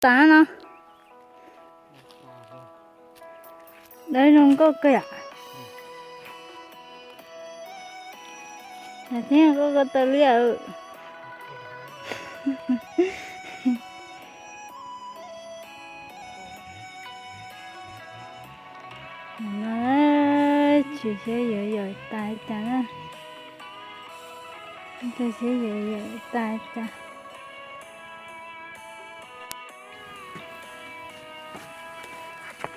tas no. Dawb zoo nkauj kawg yom. Thiab nkauj kawg tau li. No, tsis xyov yuav yawm tas cas na. Tsis xyov yuav yawm tas cas.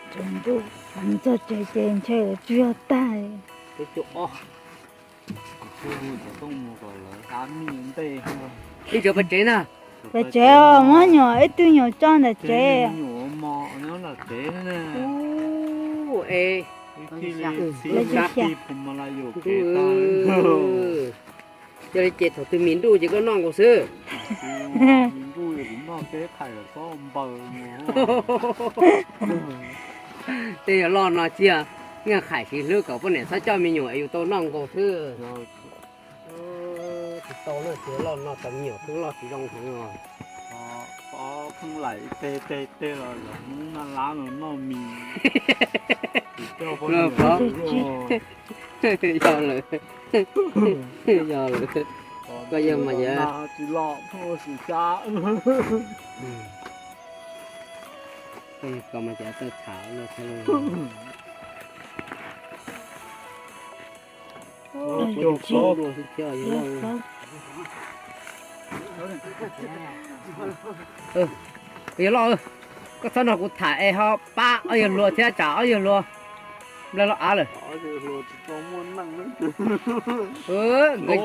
Tsaus ntuj, txog tsev ces ntshe lawv tsis yog tag. Ib tsoom pab tsev na. Pab tsev os, muab nyuam, ib tug nyuam tso ntawm tsev. Coj li ces thaum twg mis nruj ces koj noj nkaus xwb. Tej yog loj no txiag, nyiaj qhais siv hlwb kom poj niam txhob coj me nyuam es yus tau noj nkaus xwb. Tsis tau na, txiag loj no tas me nyuam pheej loj tsis zoo heev os. Pheej laim tej tej tej los hnub naj lab no noj mis. Yog lawm, yog lawm, koj yog mas yog. Tsis los pheej ua xyem xyab. Koj mas cas tawg tham no thiab. Yawg loj, koj txhob nrog kuv tham es ho pab ob yawg hluas thiab tsam ob yawg hluas nplawg loj av lawm. Nkawd tsis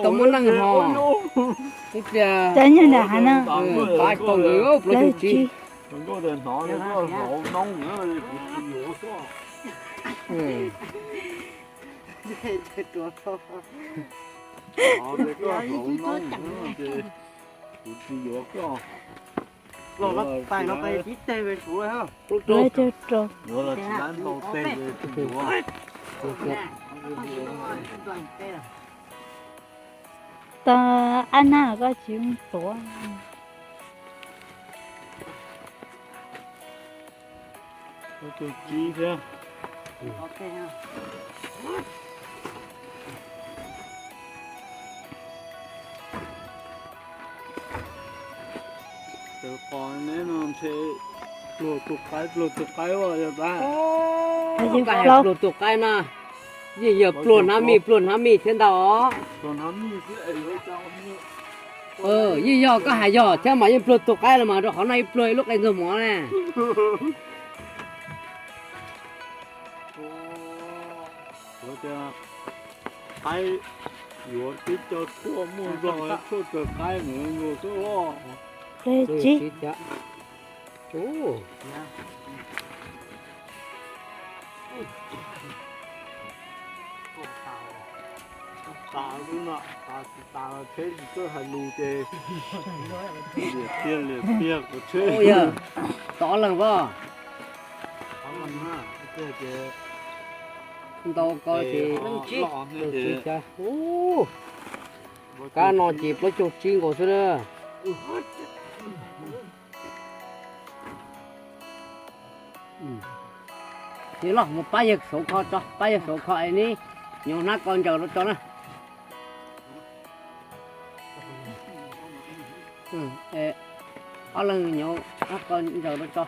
tau muaj neej ho. Ib pliag pab tau nkawd plaub caug tsib. Kuv tsis yuav koj. Los tais no tais tib teg ve suav. Yuav los tsis dab ntau teg ve tsis yuav. Tau ab nag koj tsis tuav. Tus tsib thiab. Tus qos neb no ntshe pluag tus qaib, pluag tus qaib ua yog tas. Pluag tus qaib na, yeej yog pluag hnab mij, pluag hnab mij thiab ntag os. Yeej yog koj hais yog thiab mas yeej pluag tus qaib los mas rau qhov no ib pluag ib lub qe ntxuag mov ne. Qaib yuav tib co tshuaj muaj zog, tshuaj kawg qaib mus nkaus xwb os. Tas xwb no, tas tsis tas los tsheb tsis txawj hais lus ces liam tiag liam tiag kuv tsheb. Tau ob leeg pob. Ntau ko ces kab no ces plaub caug tsib nkaus xwb na. Yog los mus pab yawg saum kho tso, pab yawg saum kho es neb nyuam hnab ko ntsaws rau tso na. Ob leeg nyuam hnab ko ntsaws rau tso.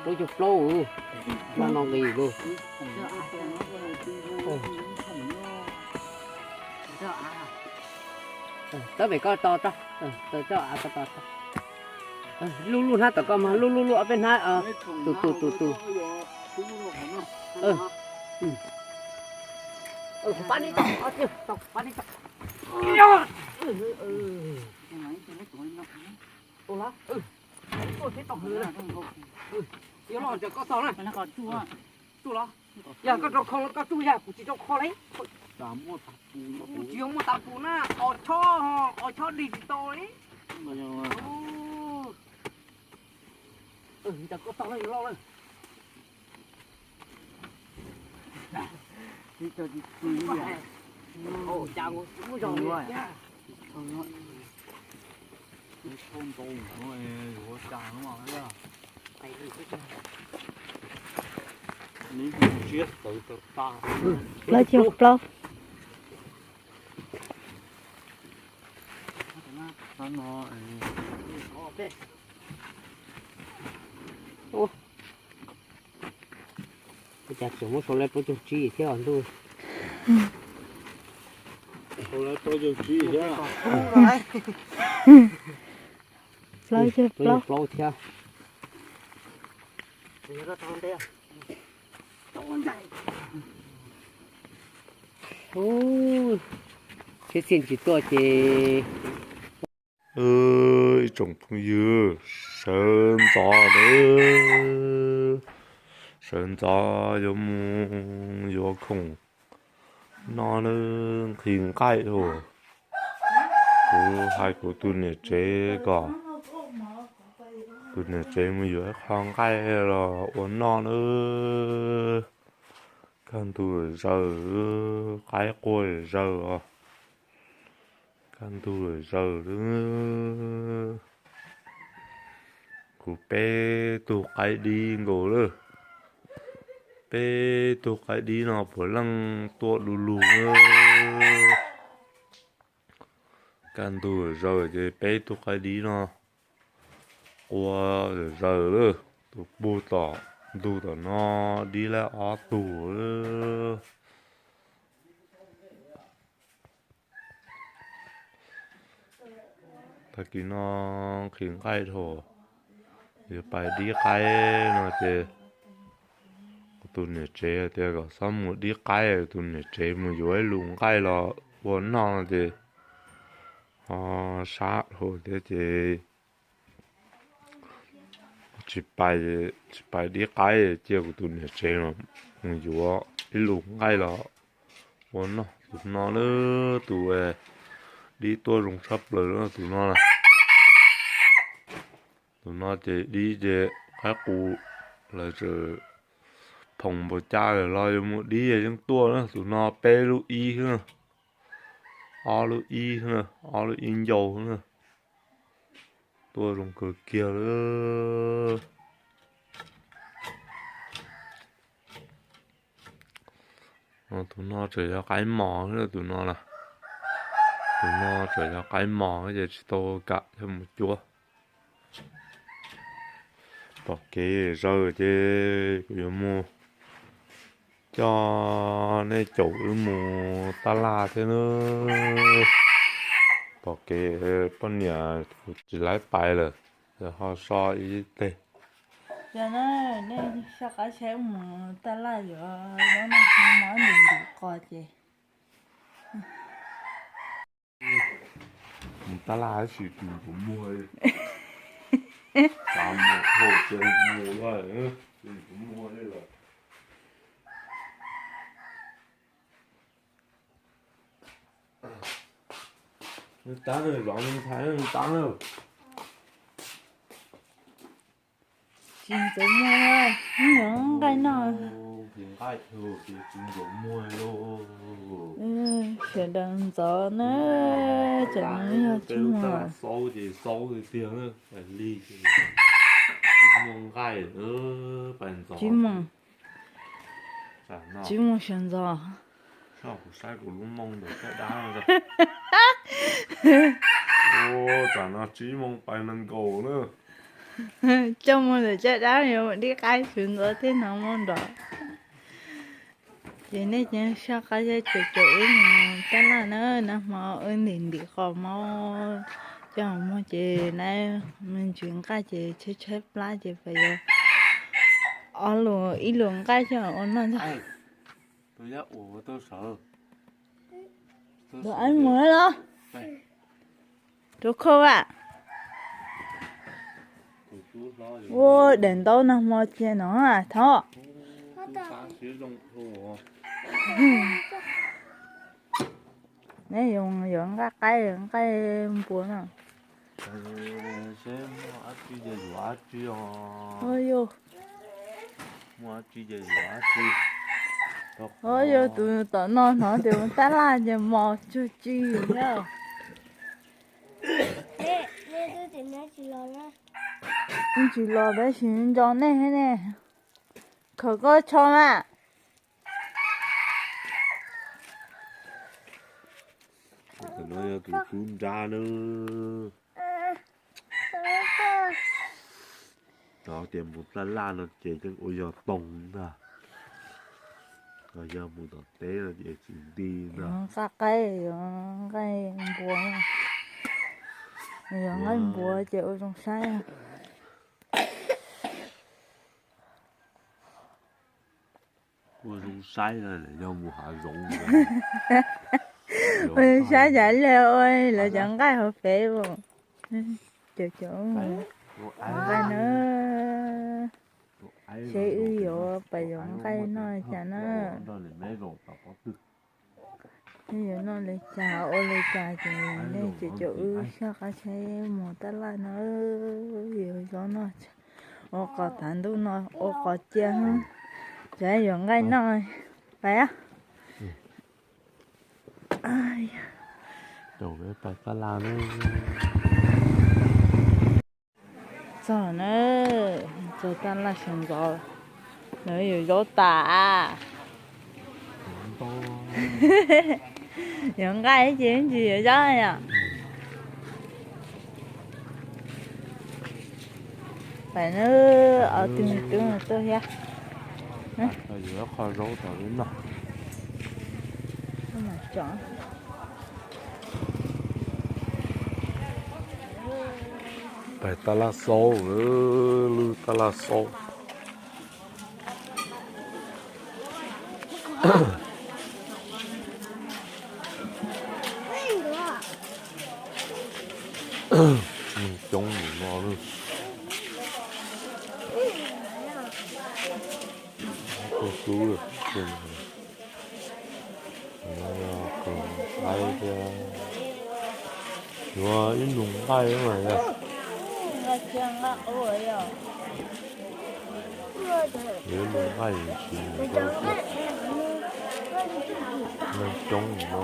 Plaub caug plaub, no nqis lawm. Tawb pem koj to tso, tawm tso av ko to tso. Lub lub hnab tom koj mas lub lub lub ob peb hnab, tus tus tus tus. Pab neb tso, pab neb tso. Yog los koj tso na. Tsuj los? Yog koj rau kho los koj tsuj, yog kuv tsis rau kho li. Kuv tsis yog muaj tas pus na, os chob, os chob dig tsis tau li. Cas koj tau lawm, yog loj lawm. Cas muaj zog li thiab. Plaub caug plaub. Ua cas tseem muab sau lawm plaub caug tsib thiab os ntuj. Sau lawm plaub caug tsib thiab. Plaub caug plaub thiab. Tsheb txhij tsis tuaj ces. Ib tsoom phooj ywg, sawv ntxov lawm, sawv ntxov yuav mus yuav khoom noj nawb, nqhis nqaij lawm. Kuv hais kuv tus niam tsev kom tus niam tsev mus yuav ib qho nqaij los ua noj nawb. Kaj ntug zawg, qaib quaj zawg os. Kaj ntug zawg lawm. Kuv peb tug qaib dib nkaus lawm. Peb tug qaib dib no puav leej tuaj du lug lawm. Kaj ntug zawg ces peb tug qaib dib no quaj zawg lawm. Tus puag tom ntug tom no dib lawm ob tug lawm. Tag kis no nqhis nqaij dhau, yuav pais dib qaib no ces kuv tus niam tsev tias kom txhob mus dib qaib, tus niam tsev mus yuav ib lus nqaij los ua noj no ces ho sab dhau thiab ces tsis pais, tsis pais dib qaib, cia kuv tus niam tsev no mus yuav ib lus nqaij los ua noj. Tus no na, tus dib tuaj zoo tshaj plaws na tus no na. Tus no ces dib ces qaib qus, lawv tseem phoom npaum cas lawm los yuav mus dib yeej tuaj na. Tus no peb lub ib xwb na, ob lub ib xwb na, ob lub ib ncau xwb na. Tuaj zoo kawg kiag lawm. Tus no tseem yog qaib mos xwb tus no na. Tus no tseem yog qaib mos ces tsis tau kam coj mus cuab. Pom kev zawg ces kuv yuav mus coj nej caum wb mus tab laj thiab nawb. Pom kev poj niam kuv tsis laib pais lawm, ho so ib teg. Yog nej soj qab saib mus tab laj yuav noj noj mov ntim ntim qos ces mus tab laj tab sis tsis ntxuav muag li. Xav mus dhau ces mus lawm, tsis ntxuav muag li lawm. Tab, zov me ntxhais tab na. Tsis ntxuav muag, nqaij noj. Tsis ntxuav muag li. Sawv daws ntxov na, tsam no yog tsib moos. Xaub ces xaub tiag tiag na, li tsis muaj nqaij, tsib moos. Tsib moos sawv ntxov. Kuv saib kuv lub moos ntawm caj dab no. Tsam no tsib moos pais nees nkaum na. Coj mus ntawm caj dab yuav mus dib qaib sawv ntxov thiab no mus nrov. Ces nej cov soj qab caum caum wb mus tab laj na, nag hmo wb ntim ntim qos mus coj mus muag ces na, me ntsis nqaij ces tshaib tshaib plab ces pais yuav ob lus ib lus nqaij coj ua noj ntag. Tus aib mus los rau khau a. Ua daim ntaub nag hmo cia no thov. Neb yuav nqaij qaib nqaij npua no. Yog tus tom no hnov tias mus tab laj ces mos tsuag tsi thiab. Tsis los tab sis nco nej ne. Khawv koj tsho mas. Tus no yog tus tub nrab na. Cov tias mus taj laj no ces yeej ua yog toog ntag, yog mus tom teb no ces tsis nti ntag. Nqaij qaib, yuav nqaij npua, yuav nqaij npua ces ua zoo saib. Ua zoo saib no yog mus hav zoov. Ua zoo saib cas li ua lawv cov nqaij hauv Facebook. Cov cov nqaij na, seb wb yuav pas yuav nqaij noj cas na. Wb yuav noj li cas ua li cas ces nej cov cov wb soj qab saib mus taj laj no, yuav zaub noj ua qos tav ntuj no ua qos cia, ces yuav nqaij noj. Pais. Pais taj laj na. Txog na, txog taj laj sawv ntxov, lawv yuav zaub tas. Yuav nqaij ces tsis yuav zaub yom. Pais na, ob tug me tub tuaj thiab. Qho zaub rau wb noj. Pais taj laj xaub, lwb taj laj xaub. Neeg coob mus no lawm. Tus tub lawm. Qaib thiab. Yuav ib nus nqaij mas yog. Yuav ib nus nqaij tsis mus koj thiab. Neeg coob no.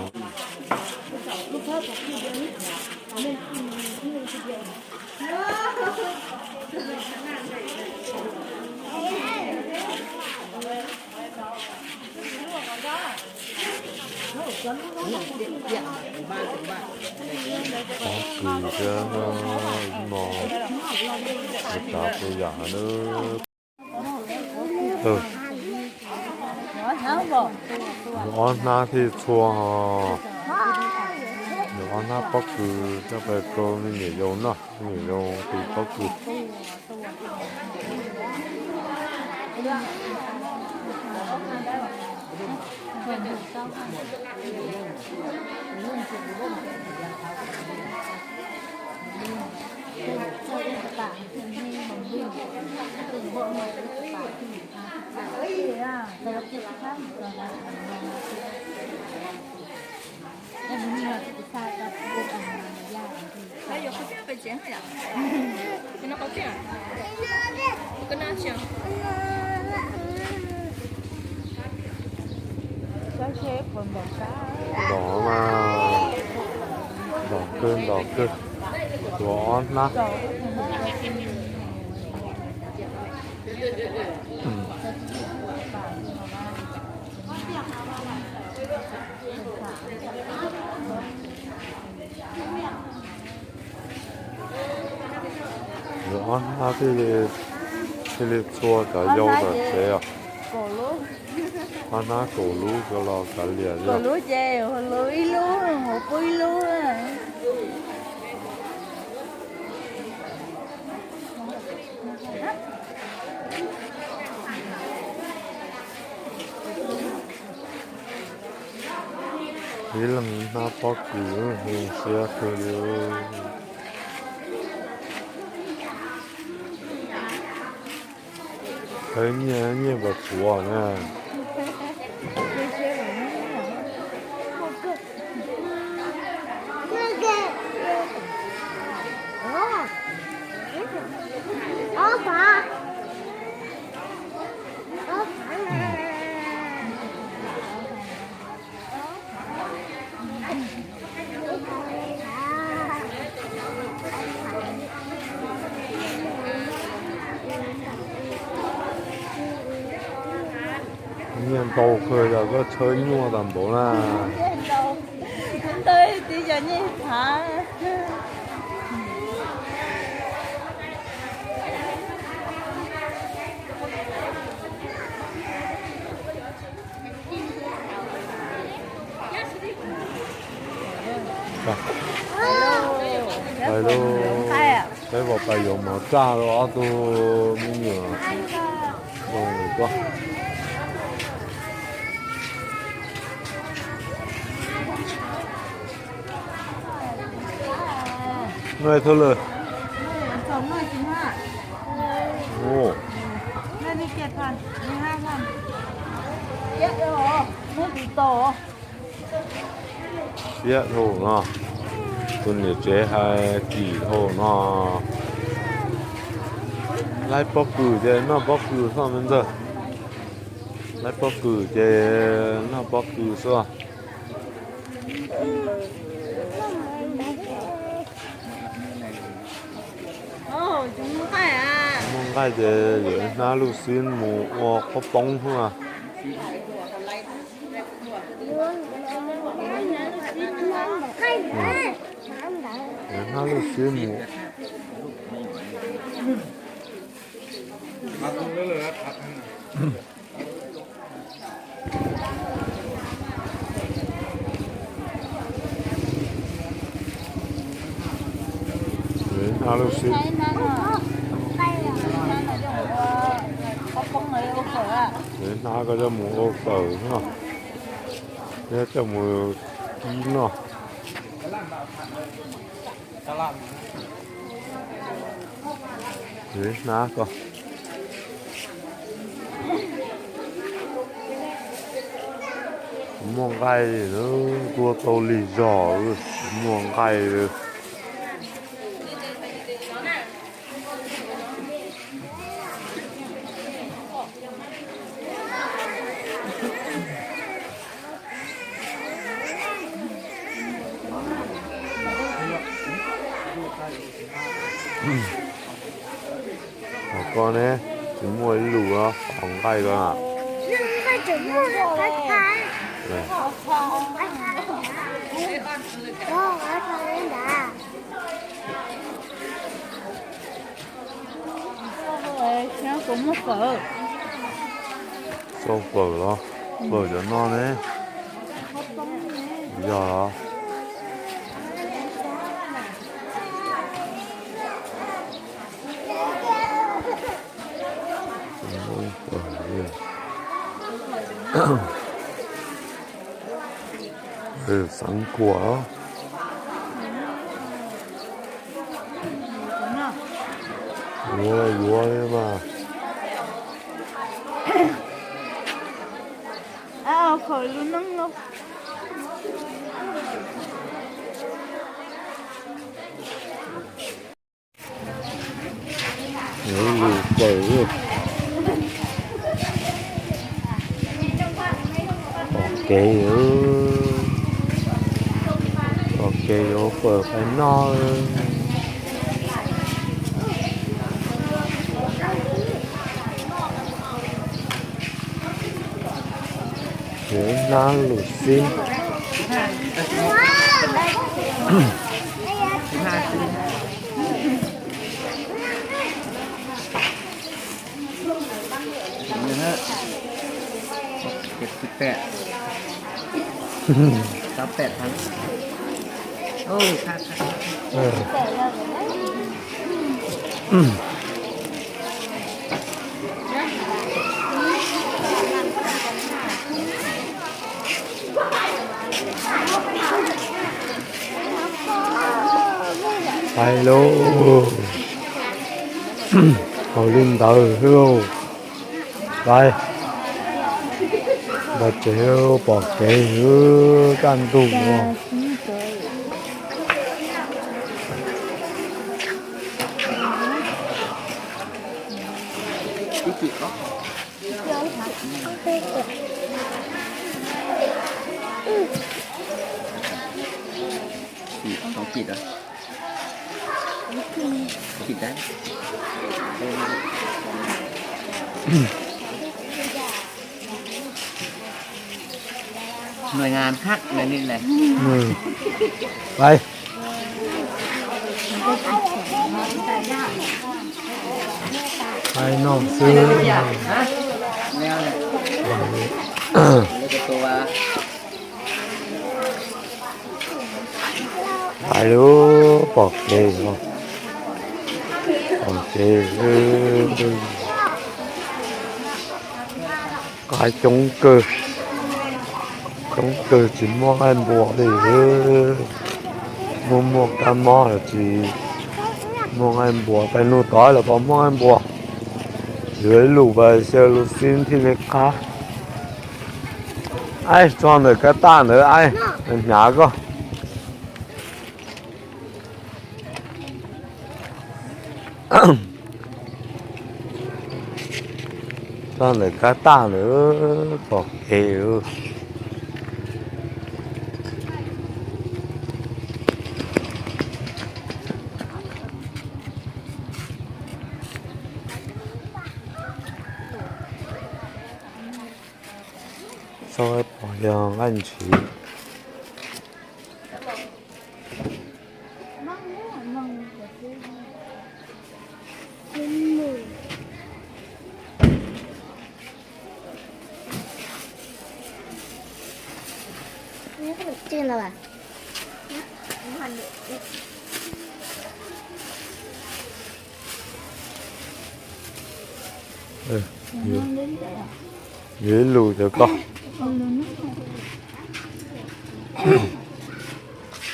Pob kws thiab no, ib mos, tav tus yam na. Ob hnab thiaj txhua ho. Ob hnab pob kws coj pais rau me nyuam yaus noj, me nyuam yaus tus pob kws. Ntom mas, ntom kawg, ntom kawg. Tuav ob hnab. Ob hnab thiaj li txhua cov yau tom tsev os. Ob hnab kaum lub ko los kav liam li. Kaum lub ces hu lub ib lub, hu pub ib lub. Ib leeg hnab pob kws zoo siab kawg li. Qheb nyiaj, nyiaj puas txuav na? Nyiaj ntau kawg, yog koj tshawb nyuaj tas npaum na. Peb vauv pais yuav mov raj rau ob tug me nyuam. Noj ib thub lawm. Siab dhau no, tus niam tsev hais kim dhau no. Laib pob kws ces noj pob kws xwb me ntxawg. Laib pob kws ces noj pob kws xwb. Muaj nqaij ces yuav hnab luj xib mus ua qhob poob xwb. Yuav hnab luj xib mus. Yuav hnab luj xib. Yuav hnab koj coj mus ua fawm no. Thiab coj mus kib noj. Yuav hnab koj. Muaj nqaij, tua tau lig zog, muaj nqaij. Hos koj ne, tsis muaj ib lus qhov nqaij ko na. Xauj fawm los? Fawm cov no ne. Yog los? Xeev Khuam. Yuav yuav li mas. Lus fawm. Pom kev, pom kev yuav fawm pais noj. Yuav hnab luj xib. Hais lauj, haus li ntawd xwb lauj. Lais, npaj tsev pom kev xwb kaj ntug no. หน่วยงานพักอะไรนี่แหละ Ừ. Pais. Pais no xwb. Pais lub pom kev no. Pom kev. Qaib coob kawg, coob kawg tsis muaj nqaij npua li. Muaj muaj kab mob los tsis muaj nqaij npua. Pais nug tod lawm puas muaj nqaij npua. Yuav ib lus pais xyaw lus xib thiaj li qab. Aib, tso ntawm kab taj ntawd aib, hnyav koj. Tso ntawm kab taj ntawd pom kev. Txhob pom yog nqaij ntshiv. Yuav ib lus cov koj.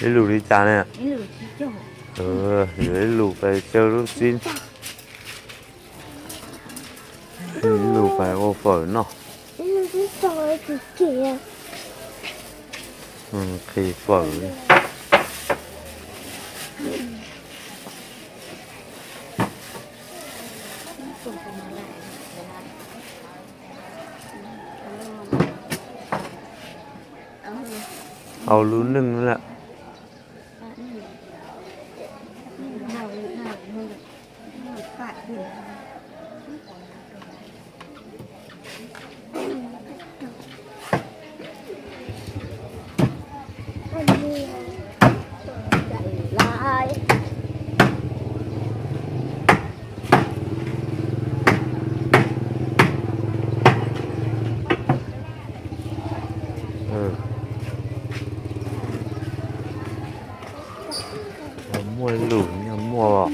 Ib lus li cas ne? Yuav ib lus pais xyaw lub xib. Ib lus pais ua fawm noj. Qhis fawm. Hauv lub neej lawm. Muaj lus nyob muaj.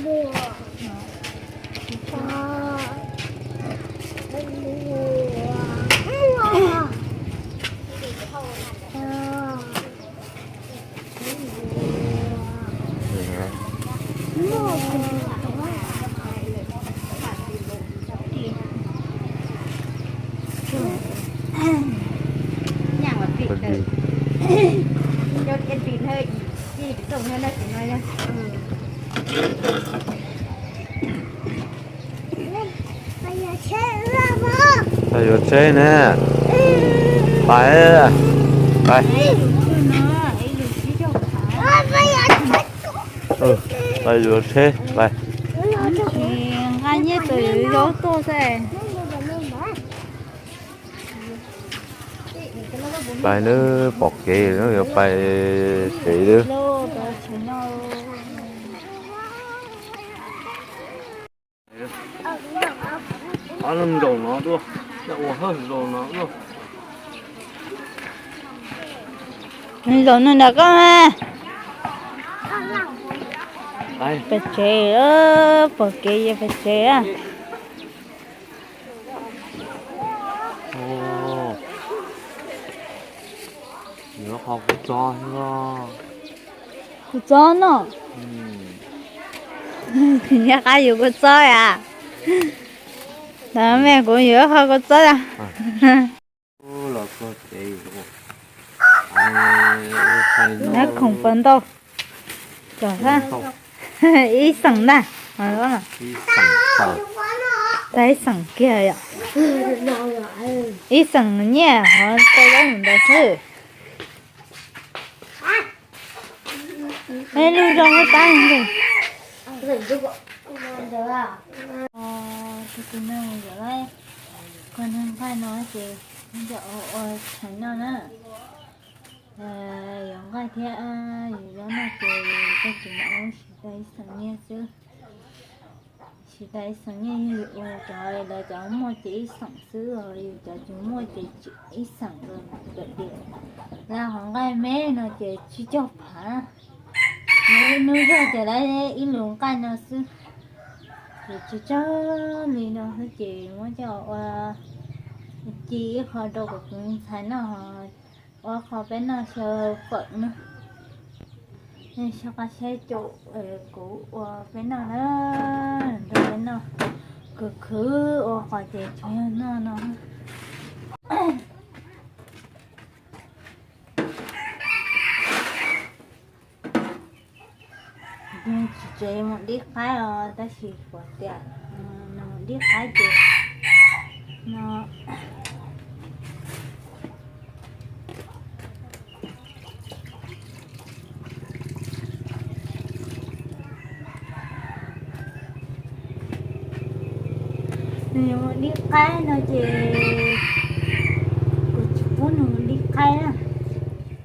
Pais yuav tsheb ne. Pais, pais. Pais yuav tsheb, pais. Nqa nyiaj tus zaub tuaj xwb. Pais nawb, pom kev yuav pais tsev lawm. Ob lub nroog no tuaj, ua hawj zaus no tuaj. Zaum no nram koj mas. Pais tsev, pom kev yuav pais tsev. Yuav qhov kuv txob no. Nyob qab yus kuv txob a. Los me kuv yuav qhov kuv txob a. Nab khoom pas ntau. Ib xeem ntag. Tag ib xeem kiag yom. Ib xeem nyiaj ho tau zaub ntawd xwb. Lub zoo tab ntug. Tus neeg nqaij no ces ua tshais noj na. Yuav nqaij thiab yus zaub noj ces koj tsis mam ua, siv tau ib xeem nyiaj xwb. Siv tau ib xeem nyiaj yog yus ua, cov lawv cov muaj ces ib xeem xwb, yus cov tsis muaj ces ib xeem los kawm tias lawv hauv nqaij me no ces tsib caug phav. Ib hnub zog ces lawv ib lub nqaij no xwb. Ces tsawg tsawg li no xwb ces muab coj ua ci ib qho rau kuv tus ntxhais noj, ua qho peb noj xyaw fawm no. Nej saib qab saib caum kuv ua peb noj na, nrog peb noj. Khwv khwv ua qhov ces tsuas yog noj no. Tsis tsev mus dib qaib os, tab sis kuv tias nws mus dib qaib ces no. Nws mus dib qaib no ces kuv tsis pub nws mus dib qaib na.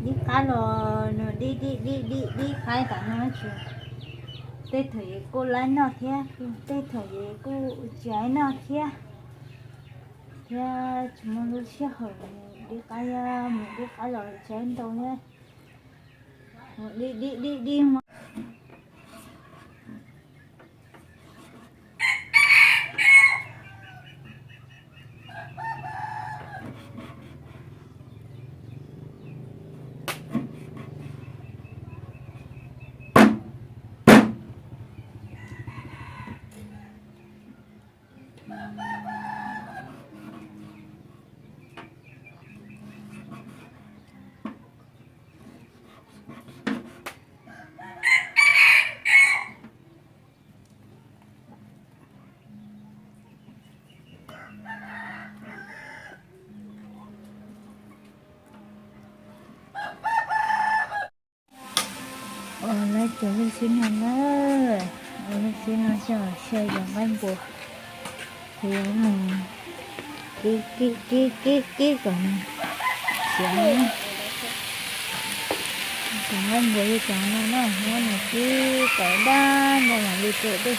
Dib qaib los nws dib dib dib dib dib qaib tas no tsis, tej thaum ces kuj laib noj thiab, tej thaum ces kuj tsis laib noj thiab. Thiab tsis muaj lub sij hawm mus dib qaib, mus dib qaib los tsawg ntau thiab. Mus dib dib dib dib mo. Ua lawv cov lub sib no na, ua lub sib no xyaw xyaw cov nqaij npua, ces yuav mus kib kib kib kib kom siav. Cov nqaij npua li cov no na, muab nws kib kom daj npua mam li tsuam dej.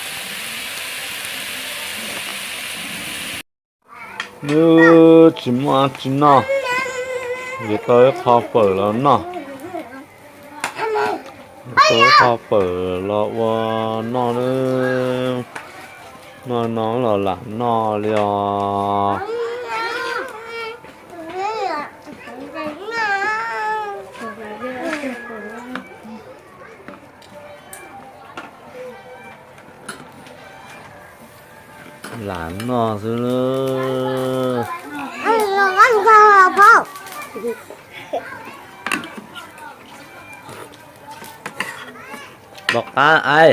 Nws tsis muaj tsis noj, yuav tau ib qho fawm los noj. Tau ib qho fawm los ua noj, noj no los lam noj li os. Lam noj xwb. Pom qab ai.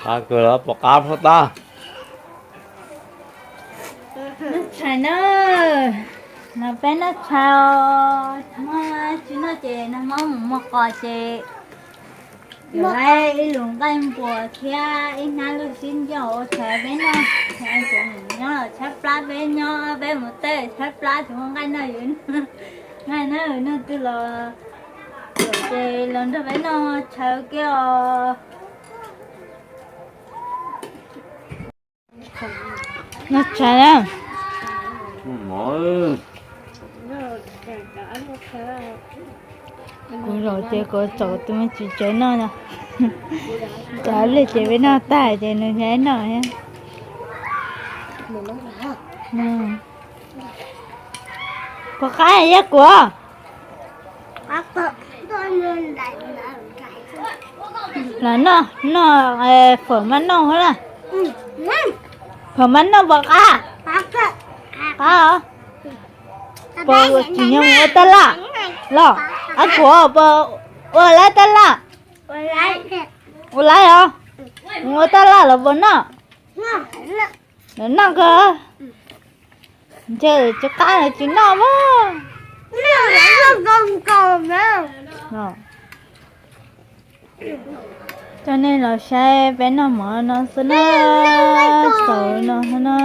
Qab kawg los pom qab phob tab. Noj tshais na, no peb noj tshais os, muaj tsis noj ces nag hmo mus muag qos ces yuav laib ib lub nqaij npua thiab ib hnab lub sib ncauj ua tshais peb noj. Cov nyob los tshaib plab, peb nyob peb mus teb tshaib plab tsis muaj nqaij noj, yus nqaij na, noj twg los ces los nrog peb noj tshais kiag os. Noj tshais na. Kuv zaum ces kuv txaus tus me tsis tsev noj no. Cov lej ces peb noj tag ces nws thiaj noj thiab. Pom qab yab kuv. Los noj, noj fawm maj noj na. Fawm maj noj pom qab. Qab os. Pom tsis nyob mus ua taj laj los? Ab kuv pom ua laib taj laj. Ua laib os. Mus ua taj laj los pom noj. Los noj kawg. Ntshe tsis qab los tsis noj mas. Coj nej los saib peb noj mov no xwb na, xaus no xwb na.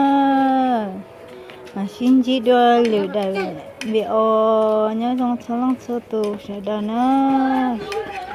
Sib ntsib dua lwm daim video, nyob zoo txhua leej txhua tus sawv daws nawb.